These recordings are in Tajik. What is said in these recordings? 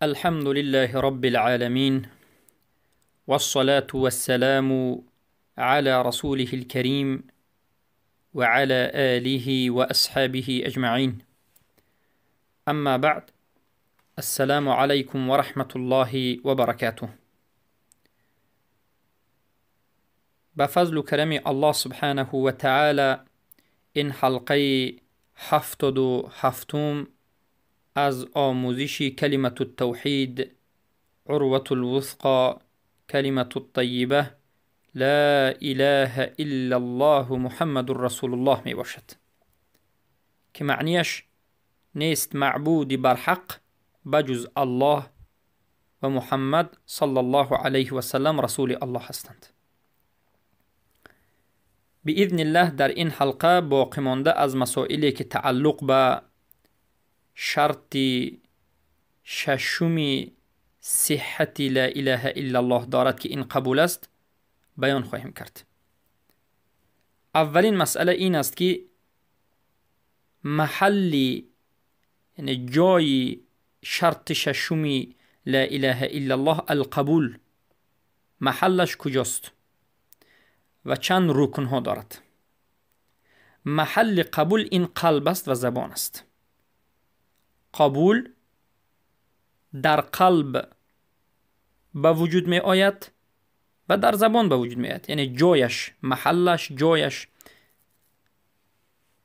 الحمد لله رب العالمين، والصلاة والسلام على رسوله الكريم وعلى آله وأصحابه أجمعين. أما بعد، السلام عليكم ورحمة الله وبركاته. بفضل كرم الله سبحانه وتعالى این حلقه 77 از آموزش کلمة التوحید، عروة الوثقى، کلمة الطیبه، لا اله الا الله محمد رسول الله می باشد که معنیش نیست معبودی برحق بجز الله و محمد صلی الله علیه و سلم رسول الله هستند. باذن الله در این حلقه باقی مانده از مسائلی که تعلق به شرط ششم صحت لا اله الا الله دارد که این قبول است بیان خواهیم کرد. اولین مسئله این است که محل، یعنی جای شرط ششم لا اله الا الله القبول، محلش کجاست و چند رکن ها دارد. محل قبول این قلب است و زبان است. قبول در قلب به وجود می آید و در زبان به وجود می آید، یعنی جایش، محلش، جایش،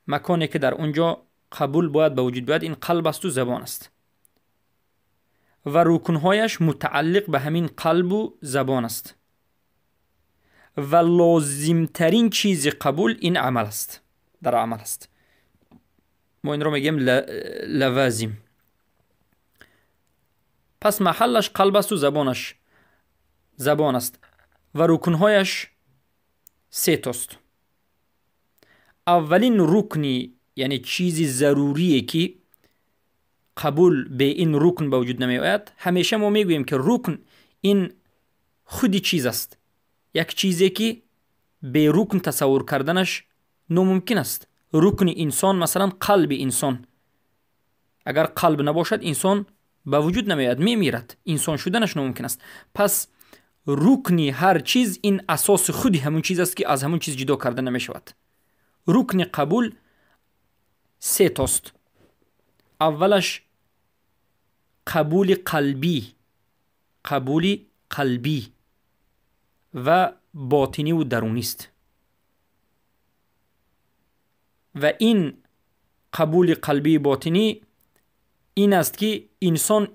مکانی که در اونجا قبول باید به وجود بیاید این قلب است و زبان است و رکنهایش متعلق به همین قلب و زبان است و لازمترین چیز قبول این عمل است، در عمل است. ما این رو میگیم لوازم. پس محلش قلب است و زبانش زبان است و رکنهایش سه تاست. اولین رکنی، یعنی چیزی ضروریه که قبول به این رکن به وجود نمی آید. همیشه ما میگوییم که رکن این خودی چیز است، یک چیزی که به رکن تصور کردنش ناممکن است. رکن انسان مثلا قلب انسان، اگر قلب نباشد انسان به وجود نمیاد، میمیرد، انسان شدنش ناممکن است. پس رکنی هر چیز این اساس خودی همون چیز است که از همون چیز جدا کرده نمیشود. رکن قبول سه تاست. اولش قبول قلبی، قبول قلبی و باطنی و درونی است و این قبول قلبی باطنی این است که انسان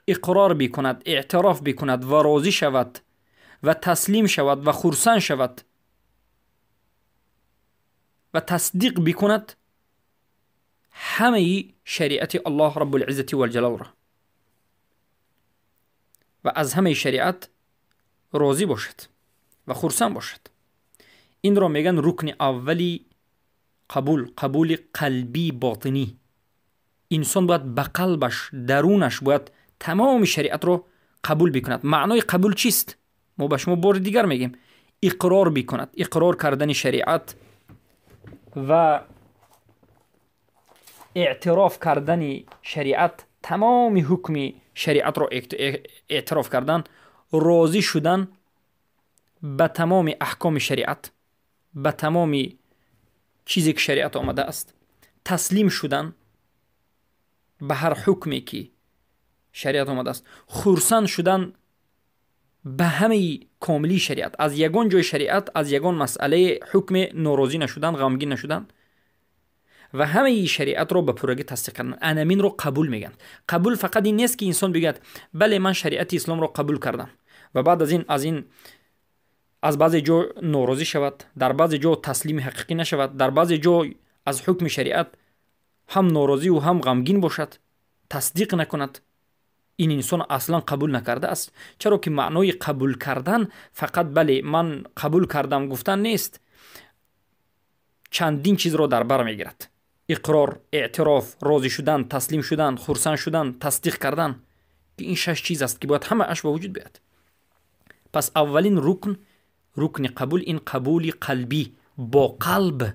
اقرار بکند، اعتراف بکند و راضی شود و تسلیم شود و خرسند شود و تصدیق بکند همه شریعت الله رب العزة والجلال را و از همه شریعت راضی باشد و خرسند باشد. این را میگن رکن اولی قبول، قبول قلبی باطنی. انسان باید به قلبش، درونش باید تمام شریعت رو قبول بکند. معنای قبول چیست؟ ما به شما بار دیگر میگیم اقرار بکند، اقرار کردن شریعت و اعتراف کردن شریعت، تمام حکم شریعت رو اعتراف کردن، راضی شدن به تمام احکام شریعت، به تمام چیزی که شریعت آمده است، تسلیم شدن به هر حکمی که شریعت آمده است، خرسند شدن به همه کاملی شریعت، از یگان جای شریعت، از یگان مسئله حکم ناراضی نشدن، غمگین نشدن و همه شریعت رو به پورگی تصدیق کردن. انمین رو قبول میگن. قبول فقط این نیست که انسان بگه بله من شریعت اسلام رو قبول کردم و بعد از این از بعضی جا ناراضی شود، در بعضی جا تسلیم حقیقی نشود، در بعضی جا از حکم شریعت هم ناراضی و هم غمگین باشد، تصدیق نکند. این انسان اصلا قبول نکرده است. چرا که معنای قبول کردن فقط بله من قبول کردم گفتن نیست، چندین چیز را در بر میگیرد: اقرار، اعتراف، راضی شدن، تسلیم شدن، خرسند شدن، تصدیق کردن. این شش چیز است که باید همه اش به وجود بیاد. پس اولین رکن، رکن قبول، این قبول قلبی با قلب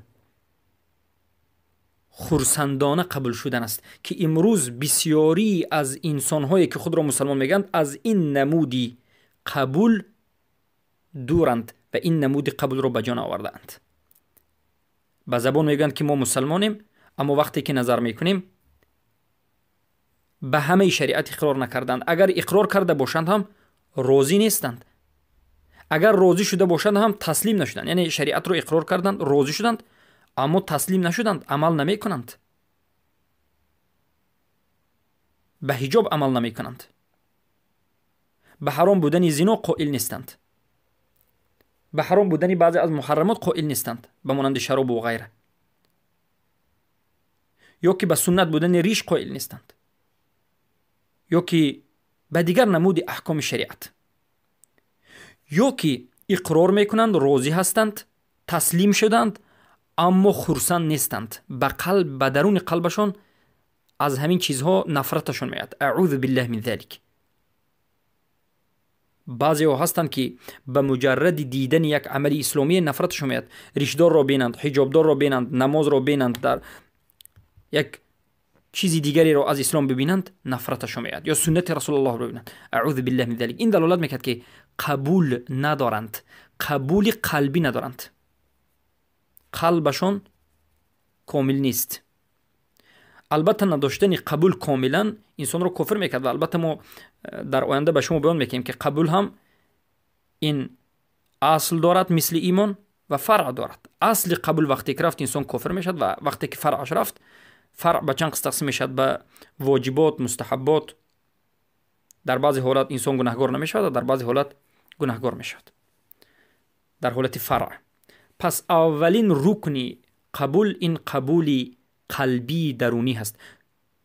хурсандона қабул шудан аст, ки имрӯз бисёрӣ аз инсонҳое ки худро мусалмон мегӯянд, аз ин намуди қабул дуранд ва ин намуди қабулро ба ҷон овардаанд. Ба забон мегӯянд, ки мо мусалмонем, аммо вақте ки назар мекунем, ба ҳамаи шариат иқрор накарданд. Агар иқрор карда бошанд ҳам, розӣ нестанд. Агар розӣ шуда бошанд ҳам, таслим нашуданд. Яъне шариатро иқрор карданд, розӣ шуданд, аммо таслим нашуданд, амал намекунанд, ба ҳиҷоб амал намекунанд, ба ҳаром будани зино қоил нестанд, ба ҳаром будани баъзе аз муҳаррамот қоил нестанд, ба монанди шаробу ғайра, ё ки ба суннат будани риш қоил нестанд, ё ки ба дигар намуди аҳкоми шариат, ё ки иқрор мекунанд, розӣ ҳастанд, таслим шуданд, аммо хурсанд нестанд. Ба қалб, ба даруни қалбашон аз ҳамин чизҳо нафраташон меояд. Аъузу биллаҳ мин залик. Баъзеҳо ҳастанд, ки ба муҷарради дидани як амали исломие нафраташон меояд. Ришдорро бинанд, ҳиҷобдорро бинанд, намозро бинанд, дар як чизи дигареро аз ислом бибинанд, нафраташон меояд, ё суннати расулуллоҳро бибинанд. Аъузу биллаҳ мин залик. Ин далолат мекард, ки қабул надоранд, қабули қалбӣ надоранд, қалбашон комил нест. Албатта, надоштани қабул комилан инсонро кофир мекард ва албатта мо дар оянда ба шумо баён мекунем, ки қабул ҳам ин асл дорад, мисли имон, ва фаръ дорад. Асли қабул вақте ки рафт, инсон кофир мешавад, ва вақте ки фаръаш рафт, фаръ ба чанд қисм тақсим мешавад: ба воҷибот, мустаҳаббот. Дар баъзе ҳолат инсон гунаҳгор намешавад ва дар баъзе ҳолат гунаҳгор мешавад дар ҳолати фаръ. Пас аввалин рукни қабул ин қабули қалбии дарунӣ ҳаст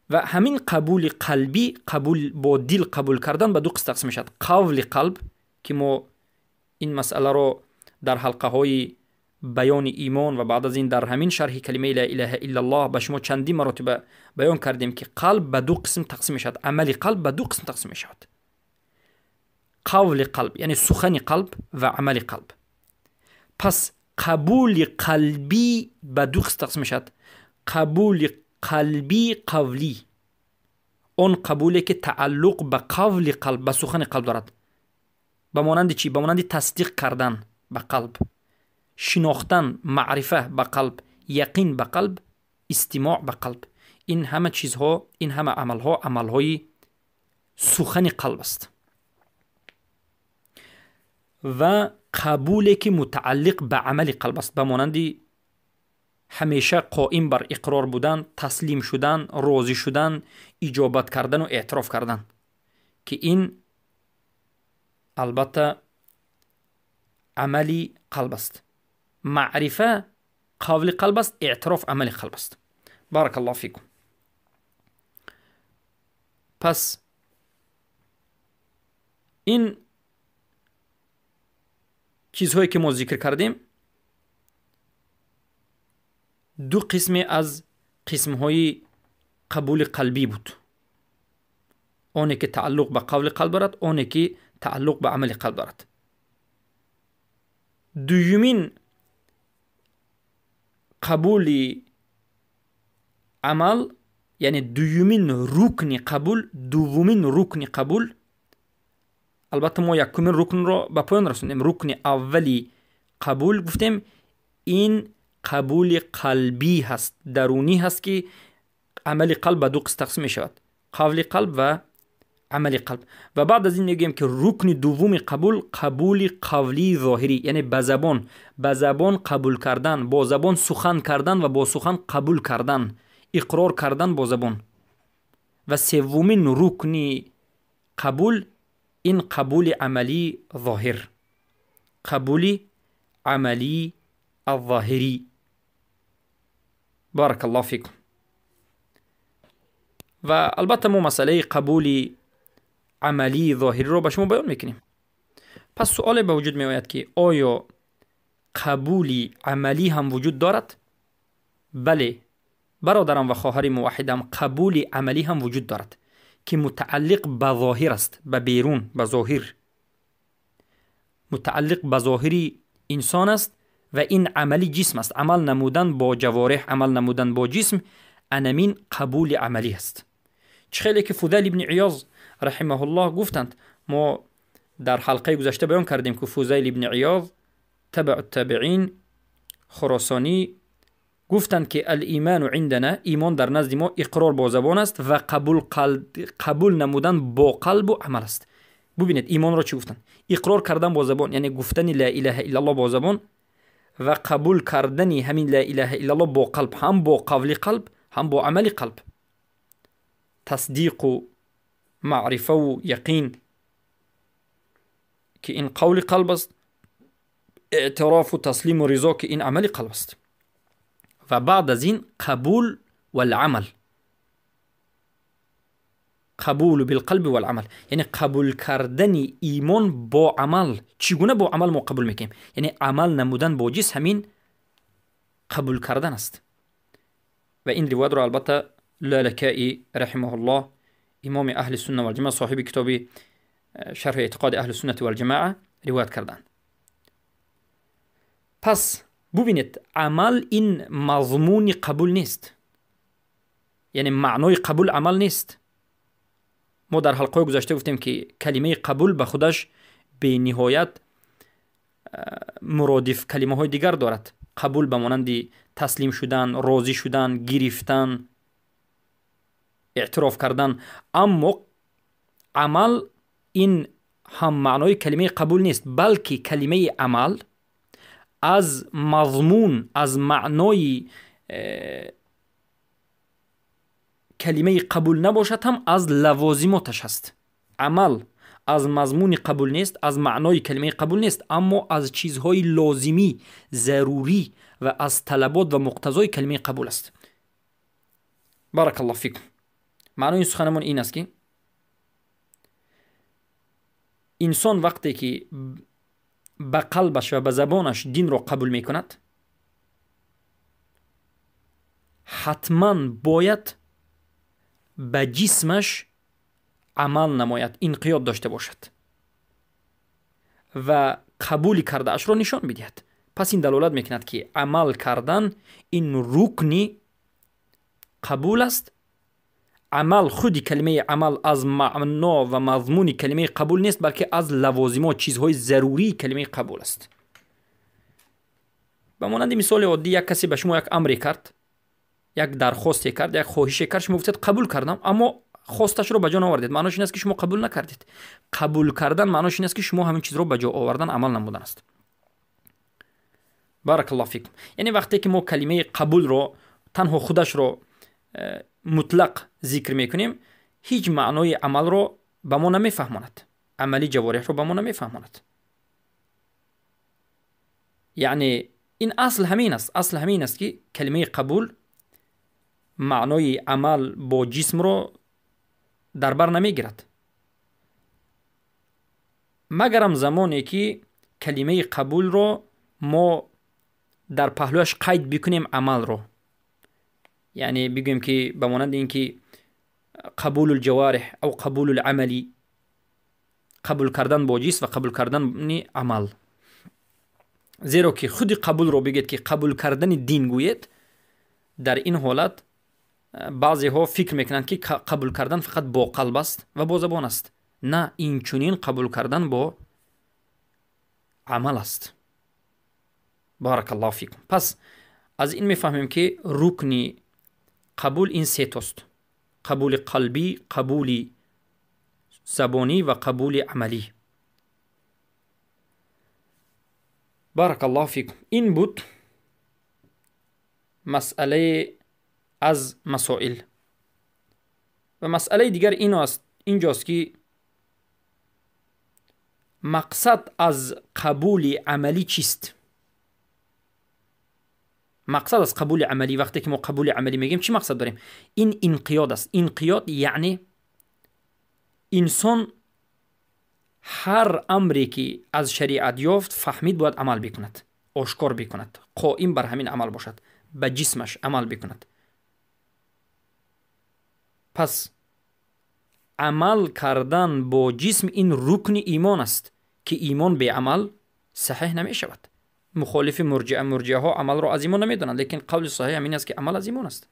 ва ҳамин қабули қалбӣ, қабул бо дил қабул кардан, ба ду қисм тақсим мешавад: қавли қалб, ки мо ин масъаларо дар ҳалқаҳои баёни имон ва баъд аз ин дар ҳамин шарҳи калимаи ла илаҳа иллаллоҳ ба шумо чандин маротиба баён кардем, ки қалб ба ду қисм тақсим мешавад, амали қалб ба ду қисм тақсим мешавад: қавли қалб, яъне сухани қалб, ва амали қалб. Пас қабули қалбӣ ба ду қисм тақсим мешавад: қабули қалбӣ қавлӣ, он қабуле ки тааллуқ ба қавли қалб, ба сухани қалб дорад. Ба монанди чӣ? Ба монанди тасдиқ кардан ба қалб, шинохтан, маърифа ба қалб, яқин ба қалб, истимоъ ба қалб. Ин ҳама чизҳо, ин ҳама амалҳо амалҳои сухани қалб аст. Ва қабуле ки мутааллиқ ба амали қалб аст, ба монанди ҳамеша қоим бар иқрор будан, таслим шудан, розӣ шудан, иҷобат кардану эътироф кардан, ки ин албатта амали қалб аст. Маърифа қавли қалб аст, эътироф амали қалб аст. Баракаллоҳу фикум. Пас ин чизҳое ки мо зикр кардем, ду қисме аз қисмҳои қабули қалбӣ буд: оне ки тааллуқ ба қавли қалб дорад, оне ки тааллуқ ба амали қалб дорад. Дуюмин қабули амал, яъне дуюмин рукни қабул, дуввумин рукни қабул. Албатта, мо якумин рукнро ба поён расондем. Рукни аввали қабул гуфтем, ин қабули қалбӣ ҳаст, дарунӣ ҳаст, ки амали қалб ба ду қисм тақсим мешавад: қавли қалб ва амали қалб. Ва баъд аз ин мегӯем, ки рукни дуввуми қабул қабули қавлии зоҳирӣ, яъне ба забон қабул кардан, бо забон сухан кардан ва бо сухан қабул кардан, иқрор кардан бо забон. Ва севумин рукни қабул ин қабули амалии зоҳир, қабули амалии алзоҳирӣ. Баракаллоҳу фикум. Ва албатта мо масъалаи қабули амалии зоҳириро ба шумо баён мекунем. Пас суоле ба вуҷуд меояд, ки оё қабули амалӣ ҳам вуҷуд дорад? Бале, бародарам ва хоҳари муваҳҳидам, қабули амалӣ ҳам вуҷуд дорад, ки мутааллиқ ба зоҳир аст, ба берун, ба зоҳир, мутааллиқ ба зоҳири инсон аст. ва ин амали ҷисм аст. Амал намудан бо ҷавореҳ, амал намудан бо ҷисм, анамин қабули амалӣ аст. Чӣ хеле ки Фузайл ибни Иёз раҳимаҳуллоҳ гуфтанд, мо дар ҳалқаи гузашта баён кардем, ки Фузайл ибни Иёз табаъу табиин хуросонӣ гуфтанд, ки алиману индана, имон дар назди мо иқрор бо забон аст ва қабул намудан бо қалбу амал аст. Бубинед, имонро чӣ гуфтанд? Иқрор кардан бо забон, яъне гуфтани ла илаҳа иллаллоҳ бо забон ва қабул кардани ҳамин ла илаҳа иллаллоҳ бо қалб, ҳам бо қавли қалб, ҳам бо амали қалб, тасдиқу маърифаву яқин, ки ин қавли қалб аст, эътирофу таслиму ризо, ки ин амали қалб аст, ва баъд аз ин қабул валамал, қабулу билқалби валамал, яъне қабул кардани имон бо амал. Чӣ гуна бо амал мо қабул мекунем? Яъне амал намудан бо ҷисм ҳамин қабул кардан аст. Ва ин ривоятро албатта Лалакаӣ раҳимаҳуллоҳ, имоми аҳли сунна валҷамоа, соҳиби китоби шарҳи эътиқоди аҳли суннати валҷамоа ривоят карданд. Пас бубинед, амал ин мазмуни қабул нест, яъне маънои қабул амал нест. Мо дар ҳалқаҳои гузашта гуфтем, ки калимаи қабул ба худаш бениҳоят муродиф калимаҳои дигар дорад. Қабул ба монанди таслим шудан, розӣ шудан, гирифтан, эътироф кардан. Аммо амал ин ҳам маънои калимаи қабул нест, балки калимаи амал аз мазмун, аз маънои калимаи қабул набошад ҳам, аз лавозимоташ аст. Амал аз мазмуни қабул нест, аз маънои калимаи қабул нест, аммо аз чизҳои лозимӣ, зарурӣ ва аз талабот ва муқтазои калимаи қабул аст. Баракаллоҳ фикум. Маънои суханамон ин аст, ки инсон вақте ки ба қалбаш ва ба забонаш динро қабул мекунад, ҳатман бояд ба ҷисмаш амал намояд, инқиёд дошта бошад ва қабули кардаашро нишон бидиҳад. Пас ин далолат мекунад, ки амал кардан ин рукни қабул аст. Амал, худи калимаи амал аз маъно ва мазмуни калимаи қабул нест, балки аз лавозимот, чизҳои зарурии калимаи қабул аст. Ба монанди мисоли оддӣ, як касе ба шумо як амре кард, як дархосте кард, як хоҳише кард, шумо гуфтед қабул кардам, аммо хосташро ба ҷо наовардед. Маънош ин аст, ки шумо қабул накардед. Қабул кардан маънош ин аст, ки шумо ҳамин чизро ба ҷо овардан, амал намудан аст. Баракаллоҳ фикум. Яъне вақте ки мо калимаи қабулро танҳо худашро мутлақ зикр мекунем, ҳеҷ маънои амалро ба мо намефаҳмонад, амали ҷавореҳро ба мо намефаҳмонад. Яъне ин асл ҳамин аст. Асл ҳамин аст, ки калимаи қабул маънои амал бо ҷисмро дар бар намегирад, магарам замоне ки калимаи қабулро мо дар паҳлӯяш қайд бикунем амалро, яъне бигӯем, ки ба монанди ин ки қабулу лҷавориҳ ав қабулу ламалӣ, қабул кардан бо ҷисм ва қабул кардани амал. Зеро ки худи қабулро бигӯед, ки қабул кардани дин гӯед, дар ин ҳолат баъзеҳо фикр мекунанд, ки қабул кардан фақат бо қалб аст ва бо забон аст. На, инчунин қабул кардан бо амал аст. Баракаллоҳу фикум. Пас аз ин мефаҳмем, ки рукни қабул ин сетост: қабули қалбӣ, қабули забонӣ ва қабули амалӣ. Баракаллоҳу фикум. Ин буд масъалаи аз масоил. Ва масъалаи дигар ин аст, инҷост, ки мақсад аз қабули амалӣ чист? Мақсад аз қабули амалӣ, вақте ки мо қабули амалӣ мегӯем, чӣ мақсад дорем? Ин инқиёд аст. Инқиёд яъне инсон ҳар амре ки аз шариат ёфт, фаҳмид, бояд амал бикунад, ошкор бикунад, қоим бар ҳамин амал бошад, ба ҷисмаш амал бикунад. Пас амал кардан бо ҷисм ин рукни имон аст, ки имон беамал саҳеҳ намешавад. Мухолифи мурҷиа, мурҷиаҳо амалро аз имон намедонанд, лекин қавли саҳеҳ ҳамин аст, ки амал аз имон аст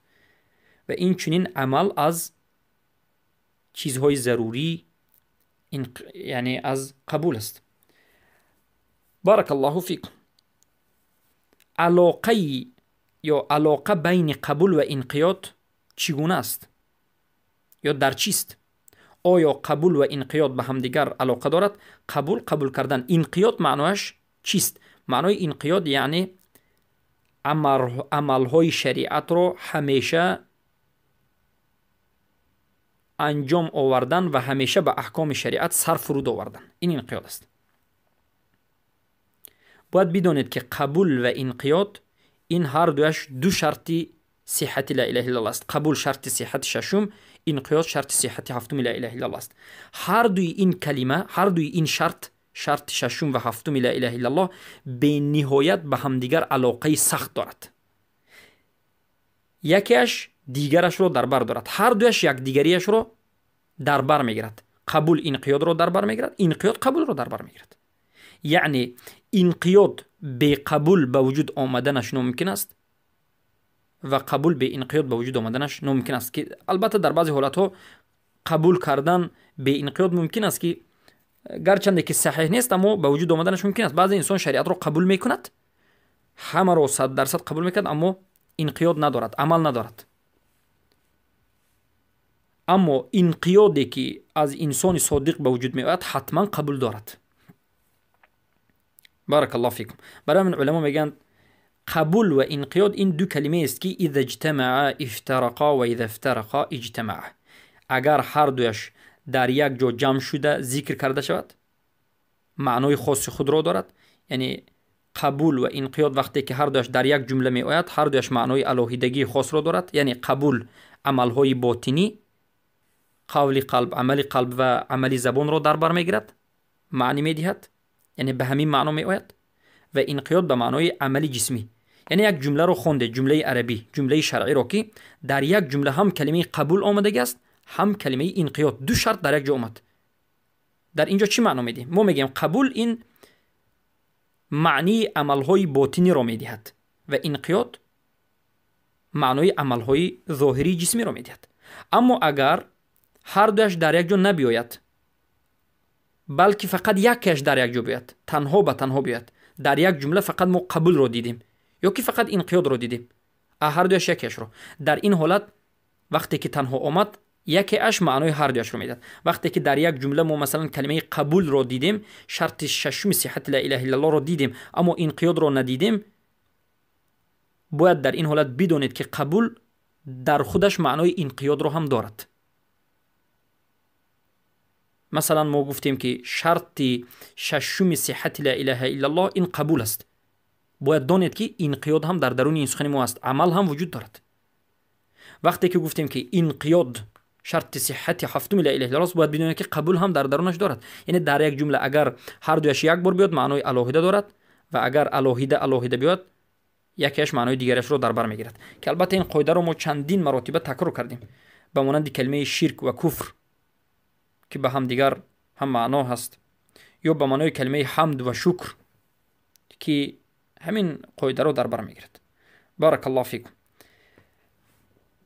ва инчунин амал аз чизҳои зарурӣ, яъне аз қабул аст. Баракаллоҳу фикум. Алоқаи ё алоқа байни қабул ва инқиёд чӣ гуна аст ё дар чист? Оё қабул ва инқиёд ба ҳамдигар алоқа дорад? Қабул, қабул кардан, инқиёд маънояш чист? Маънои инқиёд яъне амалҳои шариатро ҳамеша анҷом овардан ва ҳамеша ба аҳкоми шариат сар фуруд овардан. Ин инқиёд аст. Бояд бидонед, ки қабул ва инқиёд ин ҳар дуяш ду шарти сиҳати ла илаҳа иллаллоҳ аст. Қабул шарти сиҳати шашум, инқиёд шарти сиҳати ҳафтуми ла илаҳа иллаллоҳ аст. Ҳар дуи ин калима, ҳар дуи ин шарт, шарти шашум ва ҳафтуми ла илаҳа иллаллоҳ, бениҳоят ба ҳамдигар алоқаи сахт дорад. Якеаш дигарашро дар бар дорад, ҳар дуяш якдигариашро дар бар мегирад. Қабул инқиёдро дар бар мегирад, инқиёд қабулро дар бар мегирад. Яъне инқиёд беқабул ба вуҷуд омаданаш номумкин аст ва қабул беинқиёд ба вуҷуд омаданаш номумкин аст, ки албатта дар баъзе ҳолатҳо қабул кардан беинқиёд мумкин аст, ки гарчанде ки саҳеҳ нест, аммо ба вуҷуд омаданаш мумкин аст. Баъзе инсон шариатро қабул мекунад, ҳамаро 100% қабул мекунад, аммо инқиёд надорад, амал надорад. Аммо инқиёде ки аз инсони содиқ ба вуҷуд меояд, ҳатман қабул дорад. Баракаллоҳу фикум. Барои ҳамин уламо мегӯянд, қабул ва инқиёд ин ду калимаест, ки иза иҷтамаа ифтарақа ва иза ифтарақа иҷтамаа. Агар ҳар дуяш дар як ҷо ҷамъ шуда зикр карда шавад, маънои хоси худро дорад. Яъне қабул ва инқиёд вақте ки ҳар дуяш дар як ҷумла меояд, ҳар дуяш маънои алоҳидагии хосро дорад. Яъне қабул амалҳои ботинӣ, қавли қалб, амали қалб ва амали забонро дар бар мегирад, маънӣ медиҳад, яъне ба ҳамин маъно меояд, ва инқиёд ба маънои амали ҷисмӣ. Яъне як ҷумларо хонде, ҷумлаи арабӣ, ҷумлаи шаръиро, ки дар як ҷумла ҳам калимаи қабул омадагӣ аст, ҳам калимаи инқиёд, ду шарт дар як ҷо омад. Дар ин ҷо чӣ маъно медиҳем? Мо мегӯем, қабул ин маънии амалҳои ботиниро медиҳад ва инқиёд маънои амалҳои зоҳирии ҷисмиро медиҳад. Аммо агар ҳар дуяш дар як ҷо набиёяд, балки фақат якеаш дар як ҷо биёяд, танҳо ба танҳо биёяд, дар як ҷумла фақат мо қабулро дидем ё ки фақат инқиёдро дидем, ҳар дуяш якеашро, дар ин ҳолат вақте ки танҳо омад, якеаш маънои ҳар дуяшро медиҳад. Вақте ки дар як ҷумла мо масалан калимаи қабулро дидем, шарти шашуми сиҳати ла илаҳа иллаллоҳро дидем, аммо инқиёдро надидем, бояд дар ин ҳолат бидонед, ки қабул дар худаш маънои инқиёдро ҳам дорад. Масалан, мо гуфтем, ки шарти шашуми сиҳати ла илаҳа иллаллоҳ ин қабул аст. Бояд донед, ки инқиёд ҳам дар даруни ин сухани мо аст, амал ҳам вуҷуд дорад. Вақте ки гуфтем, ки инқиёд шарти сиҳати ҳафтуми ла илаҳа иллаллоҳ аст, бояд бидонед, ки қабул ҳам дар дарунаш дорад. Яъне дар як ҷумла агар ҳар дуяш як бор биёд, маънои алоҳида дорад ва агар алоҳида алоҳида биёд, якеаш маънои дигарашро дар бар мегирад, ки албатта ин қоидаро мо чандин маротиба такрор кардем, ба монанди калимаи ширк ва куфр, ки ба ҳамдигар ҳам маъно ҳаст, ё ба маънои калимаи ҳамд ва шукр, ки ҳамин қоидаро дар бар мегирад. Баракаллоҳу фикум.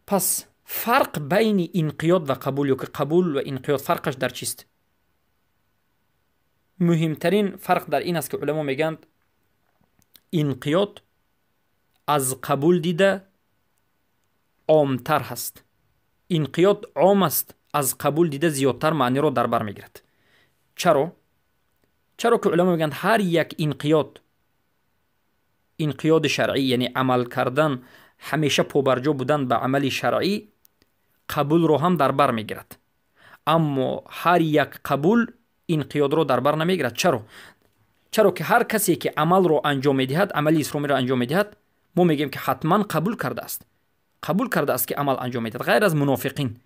Пас фарқ байни инқиёд ва қабул ё ки қабул ва инқиёд, фарқаш дар чист? Муҳимтарин фарқ дар ин аст, ки уламо мегӯянд, инқиёд аз қабул дида омтар ҳаст. Инқиёд ом аст, аз қабул дида зиёдтар маъниро дар бар мегирад. Чаро? Чаро ки уламо мегӯянд, ҳар як инқиёд, инқиёди шаръӣ, яъне амал кардан, ҳамеша побарҷо будан ба амали шаръӣ, қабулро ҳам дар бар мегирад, аммо ҳар як қабул инқиёдро дар бар намегирад. Чаро? Чаро ки ҳар касе ки амалро анҷом медиҳад, амали исломиро анҷом медиҳад, мо мегӯем, ки ҳатман қабул кардааст, қабул кардааст, ки амал анҷом медиҳад, ғайр аз мунофиқин.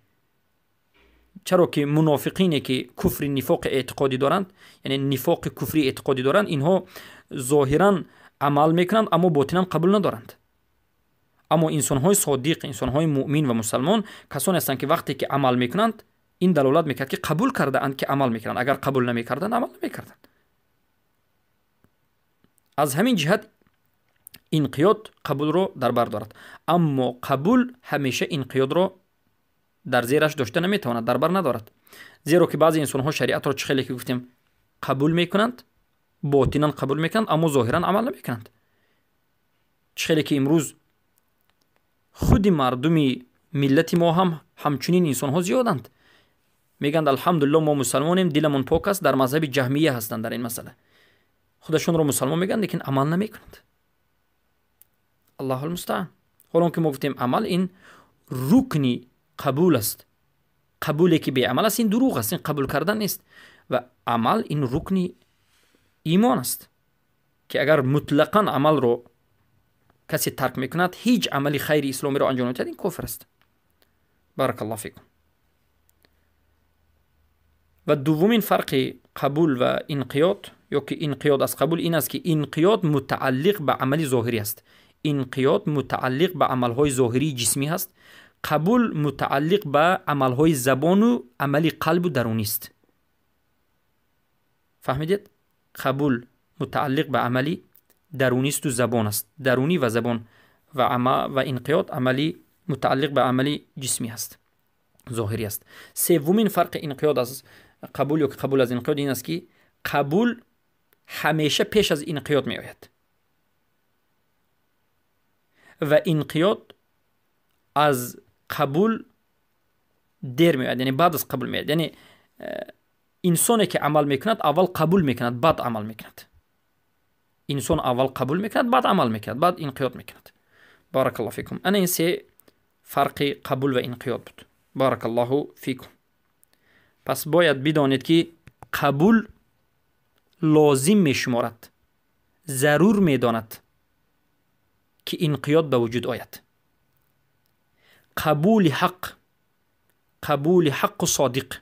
Чаро ки мунофиқине ки куфри нифоқи эътиқодӣ доранд, яъне нифоқи куфри эътиқодӣ доранд, инҳо зоҳиран амал мекунанд, аммо ботинан қабул надоранд. Аммо инсонҳои содиқ, инсонҳои муъмин ва мусалмон касоне ҳастанд, ки вақте ки амал мекунанд, ин далолат мекард, ки қабул кардаанд, ки амал мекунанд. Агар қабул намекарданд, амал намекарданд. Аз ҳамин ҷиҳат Инқиёд қабулро дар бар дорад, аммо қабул ҳамеша инқиёдро дар зераш дошта наметавонад, дар бар надорад. Зеро ки баъзе инсонҳо шариатро, чӣ хеле ки гуфтем, қабул мекунанд, ботинан қабул мекунанд, аммо зоҳиран амал намекунанд. Чӣ хеле ки имрӯз худи мардуми миллати мо ҳам ҳамчунин инсонҳо зиёданд. Мегӯянд: «Алҳамдулилло, мо мусалмонем, диламон пок аст». Дар мазҳаби ҷаҳмия ҳастанд дар ин масъала. Худашонро мусалмон мегӯянд, лекин амал намекунанд. Аллоҳу алмустаан. Ҳолон ки мо гуфтем, амал ин рукни қабул аст. Қабуле ки беамал аст, ин дурӯғ аст, ин қабул кардан нест. Ва амал ин рукни имон аст, ки агар мутлақан амалро касе тарк мекунад, ҳеҷ амали хайри исломиро анҷом намедиҳад, ин кофир аст. Баракаллоҳу фикум. Ва дуввумин фарқи қабул ва инқиёд ё ки инқиёд аз қабул ин аст, ки инқиёд мутааллиқ ба амали зоҳирӣ аст, инқиёд мутааллиқ ба амалҳои зоҳирии ҷисмӣ ҳаст, қабул мутааллиқ ба амалҳои забону амали қалбу дарунист. Фаҳмидед? Қабул мутааллиқ ба амали дарунисту забон аст, дарунӣ ва забон, ва инқиёд амали мутааллиқ ба амали ҷисмӣ ҳаст, зоҳирӣ аст. Севумин фарқи инқиёд аз қабул ё ки қабул аз инқиёд ин аст, ки қабул ҳамеша пеш аз инқиёд меояд ва инқиёд аз қабул дер меояд, яъне баъд аз қабул меояд. Яъне инсоне ки амал мекунад, аввал қабул мекунад, баъд амал мекунад. Инсон аввал қабул мекунад, баъд амал мекунад, баъд инқиёд мекунад. Баракаллоҳу фикум. Ана ин се фарқи қабул ва инқиёд буд. Баракаллоҳу фикум. Пас бояд бидонед, ки қабул лозим мешуморад, зарур медонад, ки инқиёд ба вуҷуд ояд. Қабули ҳақ, қабули ҳаққу содиқ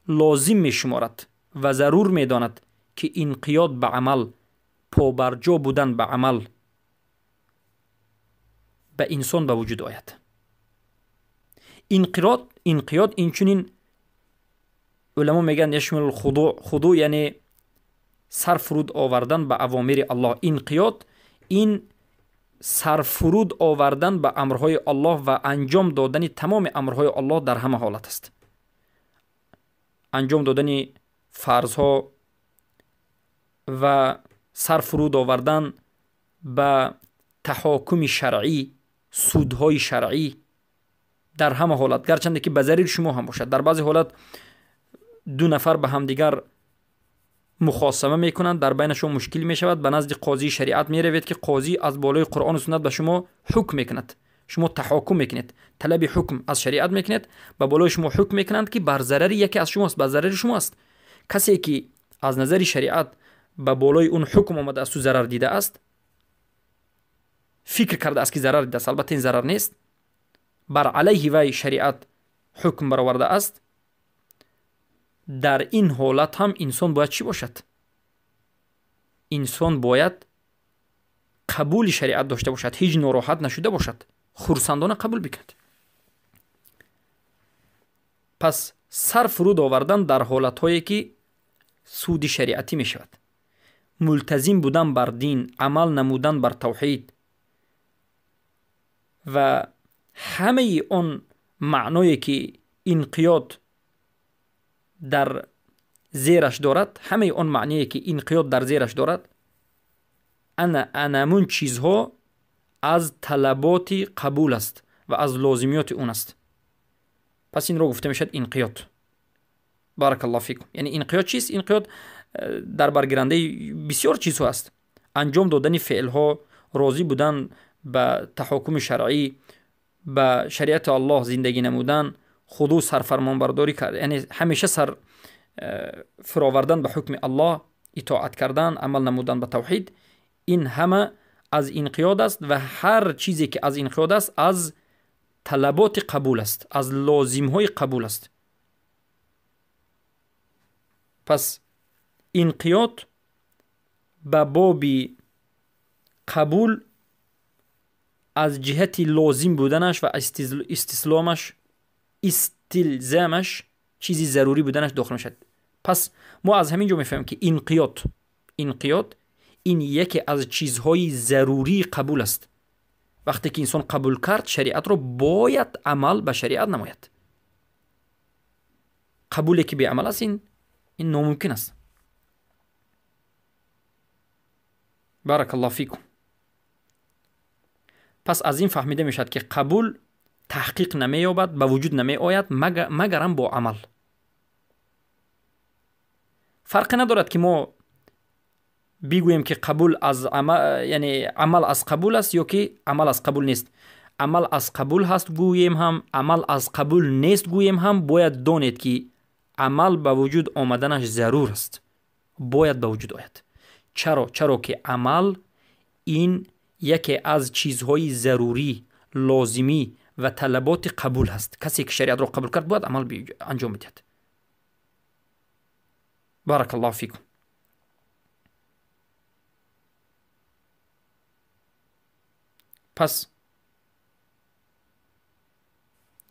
лозим мешуморад ва зарур медонад, ки инқиёд ба амал, побарҷо будан ба амал ба инсон ба вуҷуд ояд. Инқиёд инчунин уламо мегӯянд яшмулул худӯъ. Худӯъ яъне сарфуруд овардан ба авомири Аллоҳ. Инқиёд ин сарфуруд овардан ба амрҳои Аллоҳ ва анҷом додани тамоми амрҳои Аллоҳ дар ҳама ҳолат аст. Анҷом додани фарзҳо ва сарфуруд овардан ба таҳокуми шаръӣ, судҳои шаръӣ дар ҳама ҳолат, гарчанде ки ба зарари шумо ҳам бошад. Дар баъзе ҳолат ду нафар ба ҳамдигар мухосама мекунанд, дар байнашон мушкил мешавад, ба назди қозии шариат меравед, ки қозӣ аз болои Қуръону суннат ба шумо ҳукм мекунад. Шумо таҳокум мекунед, талаби ҳукм аз шариат мекунед, ба болои шумо ҳукм мекунанд, ки бар зарари яке аз шумост, бар зарари шумоаст. Касе ки аз назари шариат ба болои он ҳукм омадааст, зарар дидааст, фикр кардааст, ки зарар дидааст, албатта ин зарар нест, бар алайҳи вай шариат ҳукм баровардааст. Дар ин ҳолат ҳам инсон бояд чӣ бошад? Инсон бояд қабули шариат дошта бошад, ҳеҷ нороҳат нашуда бошад, хурсандона қабул бикунад. Пас сар фуруд овардан дар ҳолатҳое ки суди шариатӣ мешавад, мултазим будан бар дин, амал намудан бар тавҳид ва ҳамаи он маъное ки инқиёд дар зераш дорад, ҳамаи он маъние ки инқиёд дар зераш дорад, ана анамун чизҳо аз талаботи қабул аст ва аз лозимиёти он аст. Пас инро гуфта мешавад инқиёд. Баракаллоҳу фикум. Яъне инқиёд чист? Инқиёд дар баргирандаи бисёр чизҳо аст: анҷом додани феълҳо, розӣ будан ба таҳокуми шаръӣ, ба шариати Аллоҳ зиндагӣ намудан, худу сарфармонбардорӣ кард, яъне ҳамеша сар фуровардан ба ҳукми Аллоҳ, итоат кардан, амал намудан ба тавҳид. Ин ҳама аз инқиёд аст ва ҳар чизе ки аз инқиёд аст, аз талаботи қабул аст, аз лозимҳои қабул аст. Пас инқиёд ба боби қабул аз ҷиҳати лозим буданаш ва истисломаш, истилзамаш, чизи зарурӣ буданаш дохил мешавад. Пас мо аз ҳамин ҷо мефаҳмем, ки инқиёд Ин яке аз чизҳои зарурии қабул аст. Вақте ки инсон қабул кард шариатро, бояд амал ба шариат намояд. Қабуле ки беамал аст, ин номумкин аст. Баракаллоҳу фикум. Пас аз ин фаҳмида мешавад, ки қабул таҳқиқ намеёбад, ба вуҷуд намеояд, магарам бо амал. Фарқе надорад, ки мо бигӯем, ки қабул аз яъне амал аз қабул аст ё ки амал аз қабул нест. Амал аз қабул ҳаст гӯем ҳам, амал аз қабул нест гӯем ҳам, бояд донед, ки амал ба вуҷуд омаданаш зарур аст, бояд ба вуҷуд ояд. Чаро? Чаро ки амал ин яке аз чизҳои зарурӣ, лозимӣ ва талаботи қабул ҳаст. Касе ки шариатро қабул кард, бояд амал анҷом бидиҳад. Баракаллоҳу фикум. Пас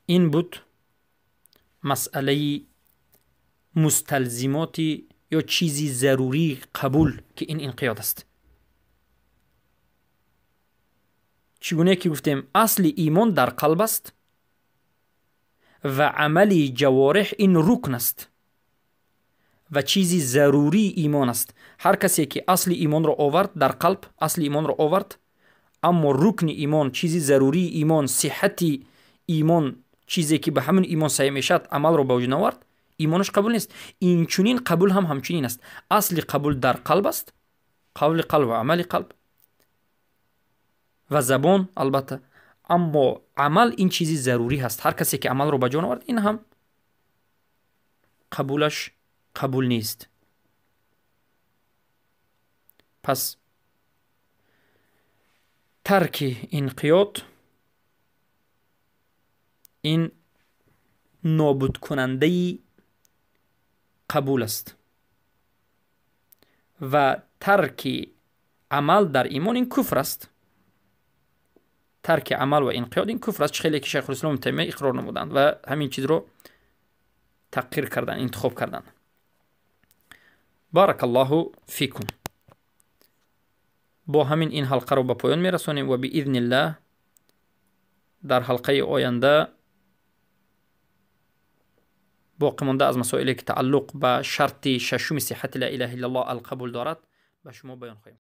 ин буд масъалаи мусталзимоти ё чизи зарурии қабул, ки ин инқиёд аст. Чӣ гуне ки гуфтем, асли имон дар қалб аст ва амали ҷавореҳ ин рукн аст ва чизи зарурии имон аст. Ҳар касе ки асли имонро овард дар қалб, асли имонро овард, аммо рукни имон, чизи зарурии имон, сиҳати имон, чизе ки ба ҳамин имон саҳеҳ мешавад, амалро ба вуҷуд наовард, имонаш қабул нест. Инчунин қабул ҳам ҳамчунин аст. Асли қабул дар қалб аст, қавли қалб ва амали қалб ва забон албатта, аммо амал ин чизи зарурӣ ҳаст. Ҳар касе ки амалро ба ҷо наовард, ин ҳам қабулаш қабул нест. Пас тарки инқиёд ин нобудкунандаи қабул аст ва тарки амал дар имон ин куфр аст. Тарки амал ва инқиёд ин куфр аст, чӣ хеле ки Шайхулислом Таймия иқрор намуданд ва ҳамин чизро таққир карданд, интихоб карданд. Баракаллоҳу фикум. Бо ҳамин ин ҳалқаро ба поён мерасонем ва биизниллаҳ дар ҳалқаи оянда боқӣ монда аз масоиле ки тааллуқ ба шарти шашуми сиҳати ла илаҳа иллаллоҳ алқабул дорад ба шумо баён хоҳем.